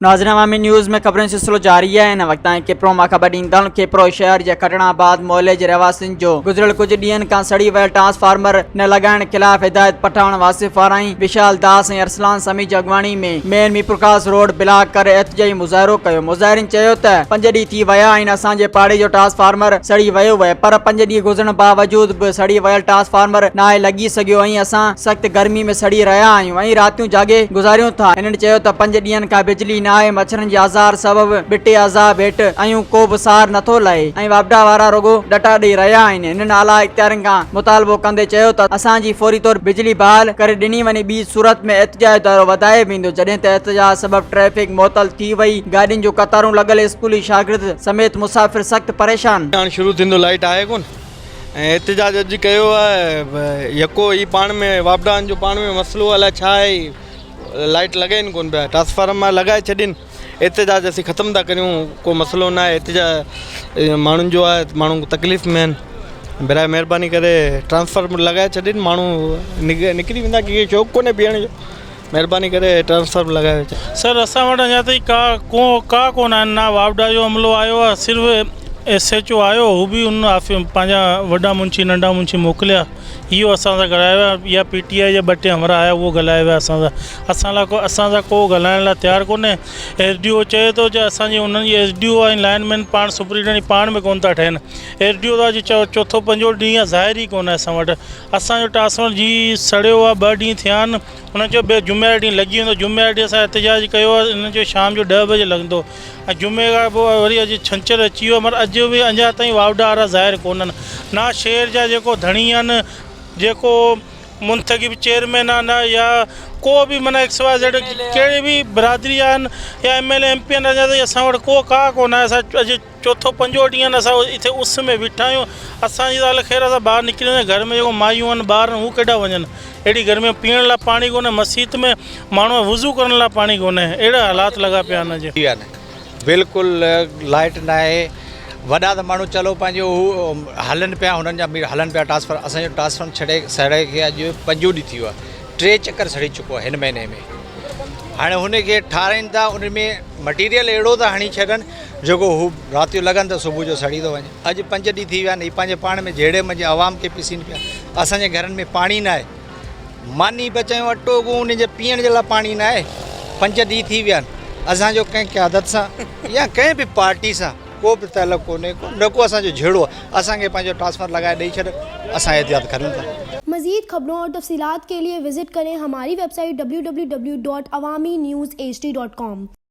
ناظرين عوامي نيوز ۾ خبرن جو سلسلو جاري آهي هن وقت تائين کيپرو مان خبر ڏيندا هلون کيپرو شهر جي کٽڻ آباد محلي جي رهواسين جو گذريل ڪجهه ڏينهن کان سڙي ويل ٽرانسفارمر نه لڳائڻ خلاف هدايت پٺاڻ واصف آرائين وشال داس ۽ ارسلان سمي جي اڳواڻي ۾ مين ميرپورخاص روڊ بلاڪ ڪري احتجاجي مظاهرو ڪيو مظاهرين چيو ته پنج ڏينهن ٿي ويا آهن اسان جي پاڙي جو ٽرانسفارمر سڙي ويو اهي پر پنج ڏينهن گذرڻ باوجود به سڙي ويل ٽرانسفارمر ناهي لڳي سگهيو ۽ اسان سخت گرمي ۾ سڙي رهيا آهيون. ۽ راتيون جاڳي گذاريون ٿا. هنن چيو ته پنج ڏينهن کان بجلي ناهي، مڇرن جي آزار سبب ٻٽي عذاب هيٺ آهيون، ڪو به سار نٿو لهي ۽ واپڊا وارا رڳو ڏٽا ڏئي رهيا آهن. هنن اعليٰ اختيارين کان مطالبو ڪندي چيو ته اسان جي فوري طور بجلي بحال ڪري ڏني وڃي ٻي صورت ۾ احتجاج جو دائرو وڌايو ويندو جڏهن ته احتجاج سبب ٽريفڪ معطل ٿي وئي، گاڏين جون قطارون لڳل اسڪولي شاگرد سميت مسافر سخت پريشان. هاڻ شروع ٿيندو لائيٽ آهي ڪونه. ۽ احتجاج اڄ ڪيو آهي يڪو هي پاڻ ۾ واپڊائن جو پاڻ ۾ مسئلو الائي ڇا آهي لائٽ لڳائين ڪون پيا ٽرانسفارم لڳائي ڇڏين احتجاج اسين ختم ٿا ڪريون ڪو مسئلو نه آهي احتجاج ماڻهن جو آهي ماڻهو تڪليف ۾ آهن برائي مهرباني ڪري ٽرانسفارمر لڳائي ڇڏين ماڻهو نڪري ويندا ڪنهن کي شوق ڪونهي بيهڻ جو مهرباني ڪري ٽرانسفارمر لڳائي ڇڏ. سر اسان وٽ اڃا تائين ڪا ڪو ڪا ڪونه آهن نه واپڊا جو عملو آيو آهي صرف ايس ايڇ او آيو هو به ان پنهنجا وڏا منشي ننڍا منشي موڪليا اهو اسان سان ڳالهائي ويا يا پي ٽي آء جا ٻه ٽي همراهه آيا اهو ڳالهائي ويا اسان سان اسان لاء ڪو اسان سان ڪو ڳالهائڻ لاء تيار ڪونهي ايس ڊي او چئي ٿو چې اسان جي انهن جي ايس ڊي او ۽ لائن مين پاڻ سپرنٽينڊنٽ پاڻ ۾ ڪونه ٿا ٺهن ايس ڊي او ته اڄ چوٿو پنجون ڏينهن آهي ظاهر ئي ڪونه اسان وٽ اسان جو ٽرانسفارمر جي سڙيو آهي ٻه ڏينهن ٿيا آهن انهن چيو ٻئي جمعي واري ڏينهن لڳي ويندو جمعي واري ڏينهن اسان احتجاج ڪيو آهي انهن چيو شام جو ڏهه بجي لڳندو ۽ جمعي کان پوء وري اڄ ڇنڇر اچي ويو مگر اڄ به اڃا تائين واوڊا وارا ظاهر ڪونهن نا شهر جا جيڪو ڌڻي آهن جيڪو منتخب چيئرمين آهن يا ڪو به معنيٰ ايڪس واء زيڊ ڪهڙي به برادري جا آهن يا M L A M P آهن اڃا تائين اسان وٽ ڪو ڪا ڪونه آهي اسان اڄ چوٿون پنجون ڏينهن اسان اتي اس ۾ ويٺا آهيون اسان جي ته الخ خير اسان ٻاهر نڪري وڃون گهر ۾ جيڪو مايون آهن ٻار آهن هو ڪيڏانهن وڃن اهڙي گرمي ۾ پيئڻ لاء پاڻي ڪونهي مسيت ۾ ماڻهو وضو ڪرڻ لاء پاڻي ڪونهي اهڙا حالات لڳا پيا آهن اڄ. بلڪل لائٽ ناهي وڏا ته ماڻهو چلو پنهنجو هو هلن پيا هنن جا مير هلن پيا ٽرانسفر اسان جو ٽرانسفر ڇڙي سڙي کي اڄ پنجون ڏينهن ٿي ويو آهي ٽي چڪر سڙي چڪو آهي هن مهيني ۾ هاڻي هن کي ٺاراهين ٿا ان ۾ مٽيريل اهڙو ٿا هڻي ڇڏن جيڪو هو رات جو لڳن ته صبح جو سڙي ٿو وڃي. اڄ پنج ڏينهن ٿي ويا آهن هي پنهنجي پاڻ ۾ جهيڙي منجهه عوام کي پسين پيا. اسان جي گهرن ۾ پاڻي ناهي. ماني پچايون اٽو ڳوهون انهن جي پيئڻ جي لاء پاڻي ناهي. پنج ڏينهن ٿي ويا آهن. اسان جو ڪنهن قيادت سان يا ڪنهن به پارٽي سان ڪو به تعلق ڪونهي ڪو نه ڪو اسان جو جهيڙو آهي. اسان کي پنهنجو ٽرانسفر لڳائي ڏئي ڇڏ اسان احتياط ڪريون ٿا. مزيد خبرون اور تفصيلات کے لئے وزٽ ڪرين ھماري ويب سائيٽ www.awamiNewsHD.com.